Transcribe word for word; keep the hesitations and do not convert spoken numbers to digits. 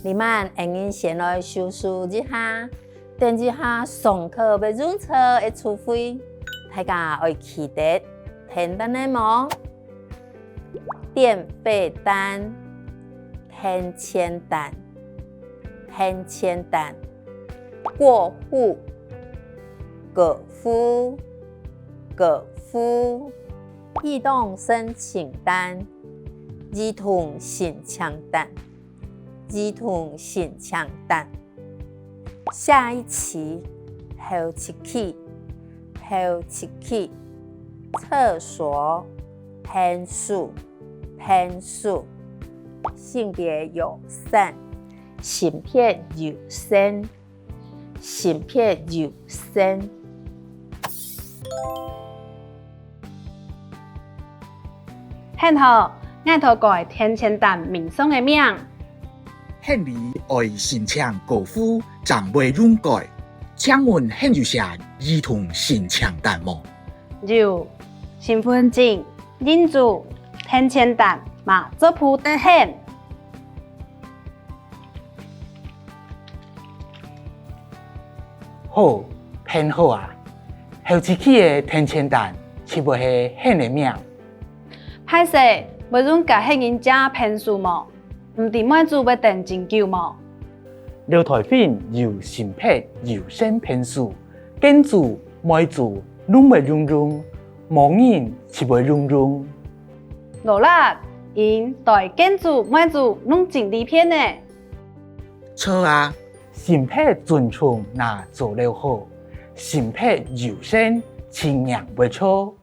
這滿，恩人先來熟識一下，等一下上課會用著个詞彙，大家愛記得聽等仔無？電費單、電錢單、電錢單、過戶、過戶、過戶、異動申請單、異動申請單、異動申請單。 下一期，後一期，後一期，廁所，便所，便所，性別友善，性別友善，性別友善。 很好，𠊎討改電錢單面上个名。恁樣愛申請過戶正會用改。請問還有寫異動申請單無？有，身分證、印仔、電錢單嘛做得用。 好，辦好啊！後一期个電錢單就會係你个名。歹勢，會用該客人借便所無？毋知妹子會等真久無？樓梯份有性別友善便所，間主妹子攏會用用，無人就會用用。勞力，𠊎代間主妹子攏整理便呢。 著啊！性別尊重若做了好，性別友善自然會著。